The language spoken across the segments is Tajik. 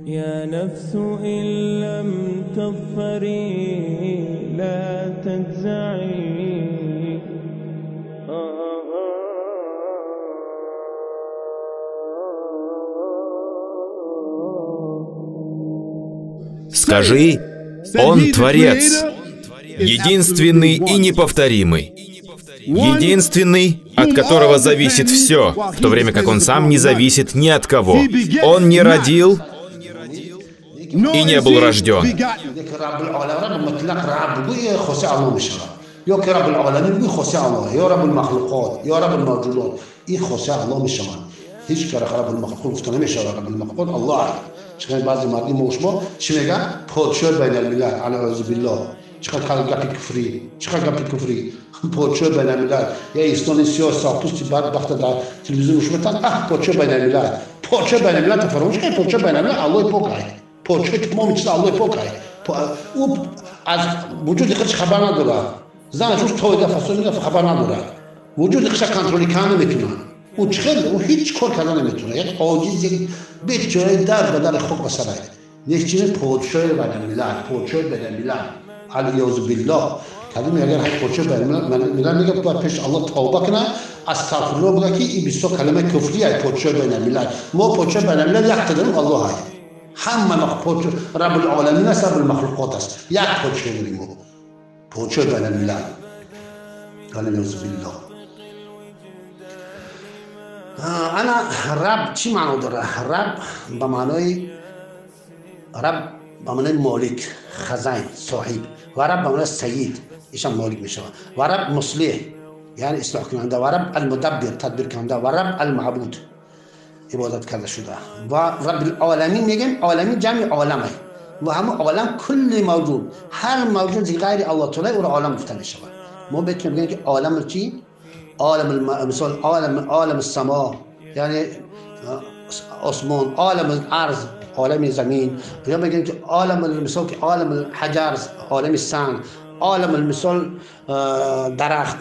يا نفس إن لم تظفري لا تجزعي. Скажи, Он Творец, единственный и неповторимый, единственный, от которого зависит все, в то время как Он сам не зависит ни от кого. Он не родил и не был рожден. چقدر بعضی مردم ما شما چی میگن؟ پادشاه بین الملل، العیاذ بالله. چقدر گپی کفری، چقدر گپی کفری. پادشاه بین الملل. یا ایستان سیاه ساقپوستی بدبخت در تلویزیون شما تن پادشاه بین الملل. پادشاه بین الملل تو فراموش کن. پادشاه بین الملل الله پاک است. پادشاه تمام چیز الله پاک است. او از وجود خودش خبر نداره. زنش اوش تویده فساد میده خبر نداره. وجود خودش کنترل کنه نمیتونه. او چخل او هیچ کار کردن نمیتونه. یک عاجز، یک بیچاره در به در خاک به سرای. نیچه پادشاه بین الملل، پادشاه بین الملل، العیاذ بالله. کلمه اگر هر پادشاه بین الملل میگه باید پیش الله توبه کنه، استغفرالله بگه که این 20 کلمه کفریه. پادشاه بین الملل، ما پادشاه بین الملل یک تا داریم، الله است. همه پادشاه رب العالمین است، رب المخلوقات است. یک پادشاه داریم ما، پادشاه بین الملل، العیاذ بالله. انا رب چی معنا داره؟ رب به معنای رب به معنای مالک، خزین، صاحب، و رب به معنای سید، ایشان مالک میشه، و رب مصلح یعنی اصلاح کننده، و رب المدبر تدبیر کننده، و رب المعبود عبادت کرده شده، و رب العالمین میگیم عالمین جمع عالمه و همه عالم کل موجود، هر موجود غیر الله تعالی او را عالم گفته میشه. ما بتونیم بگیم که عالم چی؟ عالم مثال عالم السما یعنی آسمان، عالم الارض عالم زمین، یا میگیم که عالم مثال که عالم الحجر عالم سنگ، عالم مثال درخت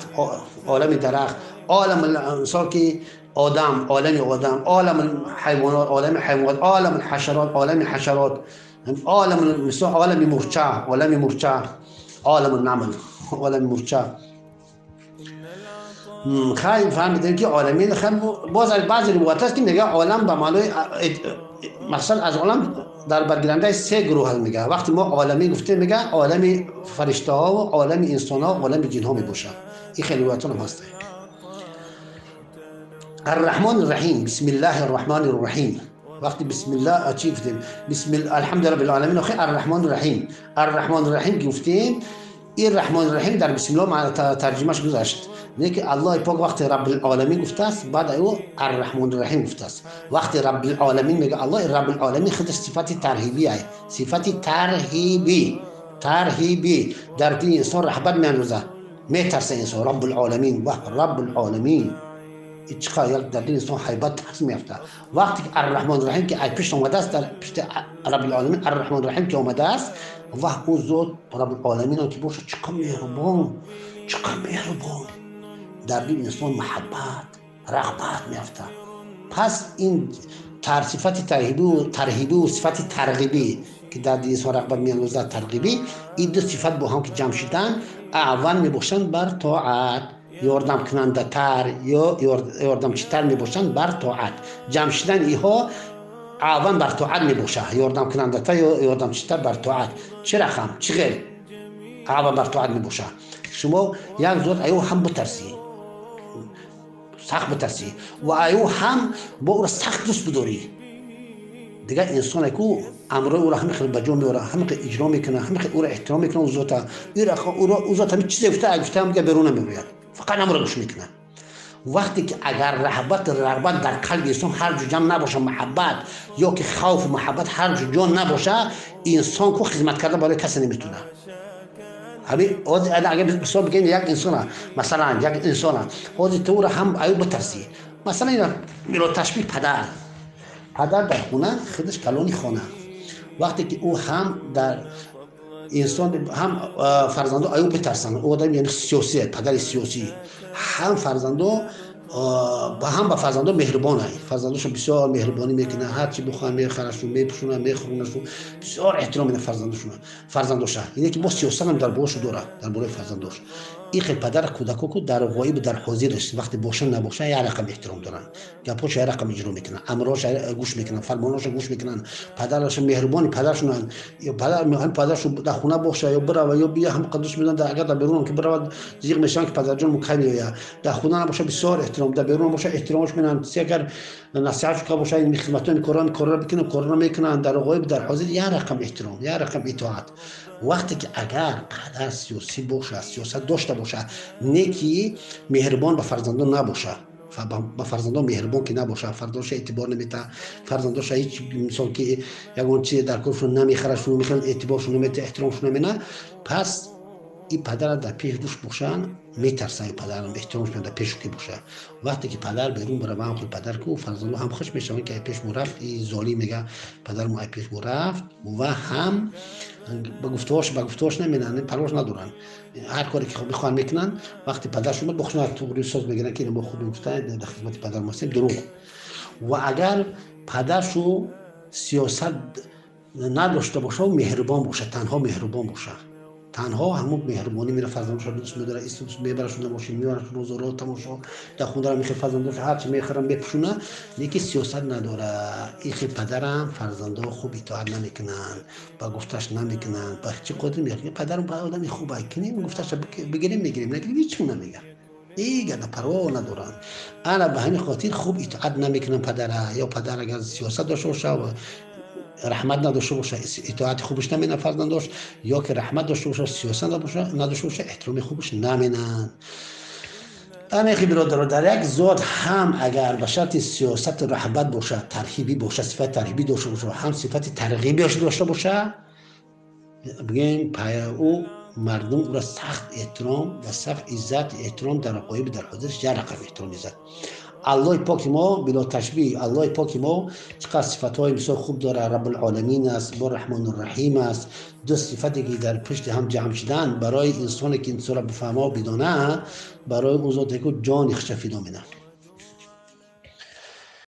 عالم درخت، عالم مثال که آدم عالم آدم، عالم الحیوانات عالم حیوانات، عالم الحشرات عالم حشرات، عالم مثال عالم مورچه عالم مورچه، عالم النمل عالم مورچه. خیلی فهمیدیم که عالمین خیلی باز بعضی روایت هست که میگه عالم به معنای مثلا از عالم در برگیرنده سه گروه هست. میگه وقتی ما عالمی گفتیم میگه عالم فرشته ها و عالم انسان ها و عالم جن ها میباشه. این خیلی روایت هم هست. الرحمن الرحیم، بسم الله الرحمن الرحیم. وقتی بسم الله چی گفتیم؟ بسم الله الحمد لله رب العالمین. آخه الرحمن الرحیم، الرحمن الرحیم گفتیم. این رحمان الرحیم در بسم الله ترجمهش گذشت. نه که الله پاک وقتی رب العالمین گفته است بعد او الرحمن الرحیم گفته است. وقتی رب العالمین میگه الله رب العالمین خودش صفت ترهیبی است، صفت ترهیبی، ترهیبی در دین انسان رهبت میاندازه، میترسه انسان. رب العالمین و رب العالمین چقدر در دین انسان هیبت ترس میافته. وقتی که الرحمن الرحیم که پیش اومده است، در پشت رب العالمین الرحمن الرحیم که اومده است، و او ذات رب العالمین که باشه چقدر مهربان، چقدر مهربان، در دل انسان محبت رغبت میافته. پس این صفت ترهیبی و صفت ترغیبی که در دل انسان رغبت میاندازد، ترغیبی، این دو صفت با هم که جمع شدن اعوان میباشند بر طاعت، یاردم کننده تر یا یاردمچی تر میباشند بر طاعت. جمع شدن اینها اعوان بر طاعت میباشه، یاردم کننده تر یا یاردمچی تر بر طاعت. چه رقم چه غیر اعوان بر طاعت میباشه. شما یک ذات ایو هم بترسی، سخت بترسی، و ایو هم با او را سخت دوست بداری. دیگه انسان کو امر او را هم خیلی بجا میاره، هم خیلی اجرا میکنه، هم خیلی او را احترام میکنه. او ذات او ذات همین چیزی گفته هم دیگه بیرون نمیاد، فقط امر گوش میکنه. وقتی که اگر رغبت در قلب انسان هر جو جمع نباشه، محبت یا که خوف و محبت هر جو جان نباشه، انسان کو خدمت کردن برای کسی نمیتونه. همین اگر مثال بگیم یک انسان، مثلا یک انسان حاضر تو را هم ایو بترسی، مثلا اینا میرا تشبیه پدر، پدر در خونه خودش کلانی خانه، وقتی که او هم در انسان هم فرزندو ایو بترسن، او آدم یعنی سیاسی، پدر سیاسی، هم فرزندو Ба ҳам ба фарзандо меҳрубон ай, фарзандошо бисёр меҳрубонӣ мекунад, ҳарчи бихоҳанд мехарашу, мепӯшонад, мехӯронашу, бисёр эҳтиром мекунад фарзандошуна, фарзандоша. Ине ки бо сиёсатам дар болошу дорад, дар болои фарзандош. Ин хел падара кӯдако ку дар ғоиб, дар ҳозираш, вақте боша, набоша, як рақам эҳтиром доранд, гапҳоша як рақам иҷро мекунанд, амроша гӯш мекунанд, фармоноша гӯш мекунанд, падараша меҳрубони падаршунанд. Падаршу дар хона боша ё бирава ё бия, ҳам қадр медонанд. Агар дар берун ки биравад, зиқ мешаванд, ки падарҷон мукай меояд. Дар хона набоша, бисёр эҳтиром, дар берун боша, эҳтиромаш менанд. Агар насиҳат ка боша, ин хизматои корро бикунанд, корро мекунанд. Дар ғоиб, дар ҳозир як рақам эҳтиром, як рақам итоат. Вақте ки агар падар сиёсӣ бошад, сиёсат дошта бошад, не ки меҳрубон ба фарзандон набошад, ба фарзандон меҳрубон ки набошад, фарзандоша эътибор намета, фарзандоша ҳеҷ, мисол ки ягон чизе дар коршон намехарашун, эътиборшон намета, эҳтиромшон намена, пас и падара дар пеш душ бошанд, метарсанд. И падарам эҳтиромш дар пешу ки боша. Вақте ки падар берун барава, ҳам худ падар ку фарзандо ҳам хуш мешаванд, ки ай пеш мо рафт, и золим мега, падармо ай пеш мо рафт, ва ҳам ба гуфтаҳош наменанд, парвош надоранд, ҳар коре ки бихоҳанд мекунанд. Вақте падарш омад, бо худшон туғри соз мегиранд, ки мо худ мегуфтанд, дар хизмати падар мо ҳастем. Дурӯғ. Ва агар падаршу сиёсат надошта боша, меҳрубон боша, танҳо меҳрубон боша, танҳо ҳамон меҳрубонӣ мера, фарзандоша дӯст медорад, мебарашон мошин, мебарашон бозоро, тамошо, дар хонара мехе, фарзандоша ҳарчи мехӯрам, мепӯшона, лекин сиёсат надорад, ин хел падарам фарзандо хуб итоат намекунанд, ба гуфташ намекунанд. Ба чӣ қодир меяд? Падарам одами хуб кунем, гуфташа бигирем, мегирем, нагирем, ҳеч намега, дигар парво надоранд. Ана ба ҳамин хотир хуб итоат намекунанд падара. Ё падар агар сиёсат дошта боша, раҳмат надошта боша, итоати хубаш наменанд фарзандош, ё ки раҳмат дошта боша, сиёсат надошта боша, эҳтироми хубаш наменанд. Анехи биродаро, дар як зот ҳам агар ба шарти сиёсату раҳбат боша, тарҳибӣ боша, сифати тарҳибӣ дошта боша, ҳам сифати тарғибӣ дошта боша, бигӯем, ӯ мардум ӯро сахт эҳтиром ва сахт иззат, эҳтиром дар ғоиб, дар ҳозирш як рақам эҳтиром, иззат. Аллоҳи поки мо, било ташбиҳ, Аллоҳи поки мо чӣ қадр сифатҳои бисёр хуб дорад. Раббулоламин аст, бо Раҳмонурраҳим аст. Ду сифате ки дар пушти ҳам ҷамъ шуданд, барои инсоне ки инсонро бифаҳма, бидона, барои ӯ зоте ку ҷони худша фидо менад.